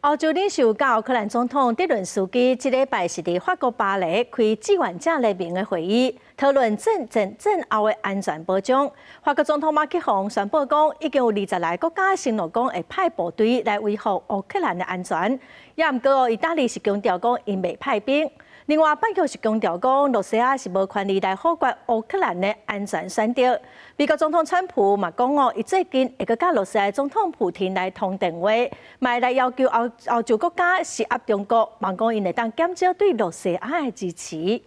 歐洲領袖佮烏克蘭總統澤倫斯基這禮拜是佇法國巴黎開志願者聯盟的會議，討論戰後的安全保障。法國總統馬克宏宣布講，已經有20來個國家承諾講會派部隊來維護烏克蘭的安全。也毋過，意大利是強調講，𪜶袂派兵。另外，北約是強調講，羅西亞是無權利來否決烏克蘭的安全選擇。美國總統川普嘛講哦，伊最近會閣佮羅西亞總統普廷來通電話，嘛來要求歐洲國家施壓中國，望講𪜶會當減少對羅西亞的支持。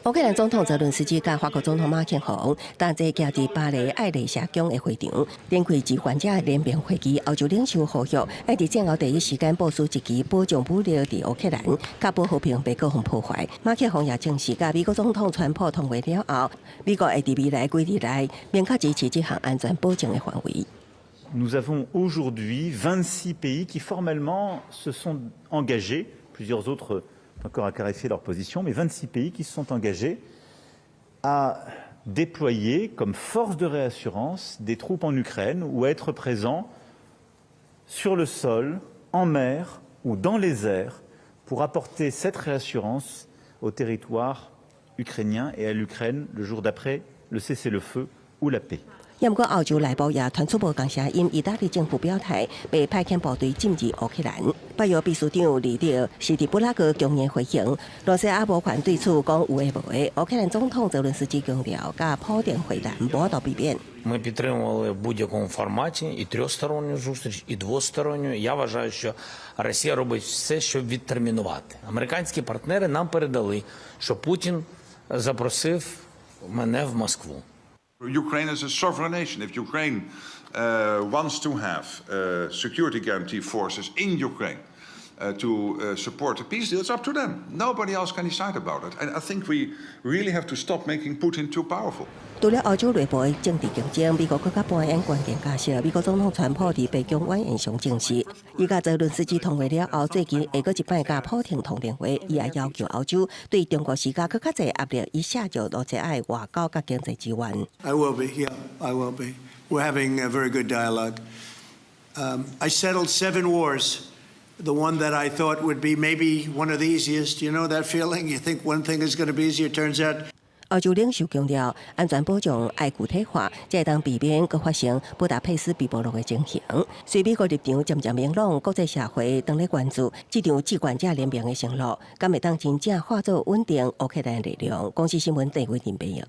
烏克蘭總統澤倫斯基佮法國總統馬克宏，當日行佇巴黎愛麗舍宮的會場，展開志願者聯盟會議。歐洲領袖呼籲，愛佇戰後第一時間部署一支保障武力佇烏克蘭，確保和平袂閣予破壞。馬克宏也證實，佮美國總統川普通話了後，美國會佇未來幾日內明確支持這項安全保證的範圍。 Nous avons aujourd'hui 26 pays qui formellement se sont engagés, plusieurs autres encore à clarifier leur position, mais 26 pays qui se sont engagés à déployer comme force de réassurance des troupes en Ukraine ou à être présents sur le sol, en mer ou dans les airs pour apporter cette réassurance au territoire ukrainien et à l'Ukraine le jour d'après le cessez-le-feu ou la paix. 毋過歐洲內部也傳出無仝聲音，意大利政府表態，袂派遣部隊進入烏克蘭。北約秘書長李德是佇布拉格強硬回應，羅西亞無權對此講有的無的。烏克蘭總統澤倫斯基強調，佮普丁會談無法度避免。 Ми підтримували в будь-якому форматі і трьохсторонню зустріч, і двосторонню. Я вважаю, що Росія робить все, щоб відтермінувати. Американські партнери нам передали, що Путін запросив мене в Москву. Ukraine is a sovereign nation. If Ukraine wants to have security guarantee forces in Ukraine to support the peace deal, it's up to them. Nobody else can decide about it. And I think we really have to stop making Putin too powerful. 除了歐洲內部的政治競爭，美國閣較扮演關鍵角色。美國總統川普佇白宮晚宴上證實，伊佮澤倫斯基通話了後，最近會閣一擺佮普丁通電話，伊也要求歐洲對中國施加閣較濟壓力，以削弱羅西亞的外交佮經濟支援。 I will be, yeah, I will be. We're having a very good dialogue. I settled seven wars. The one that I thought would be maybe one of the easiest. You know that feeling? You think one thing is going to be easier, turns out 歐洲領袖強調，安全保障愛具體化，才會當避免閣發生布達佩斯備忘錄的情形。隨美國立場漸漸明朗，國際社會當咧關注這場志願者聯盟的承諾，敢會當真正化做穩定烏克蘭力量？公視新聞鄭偉林編譯。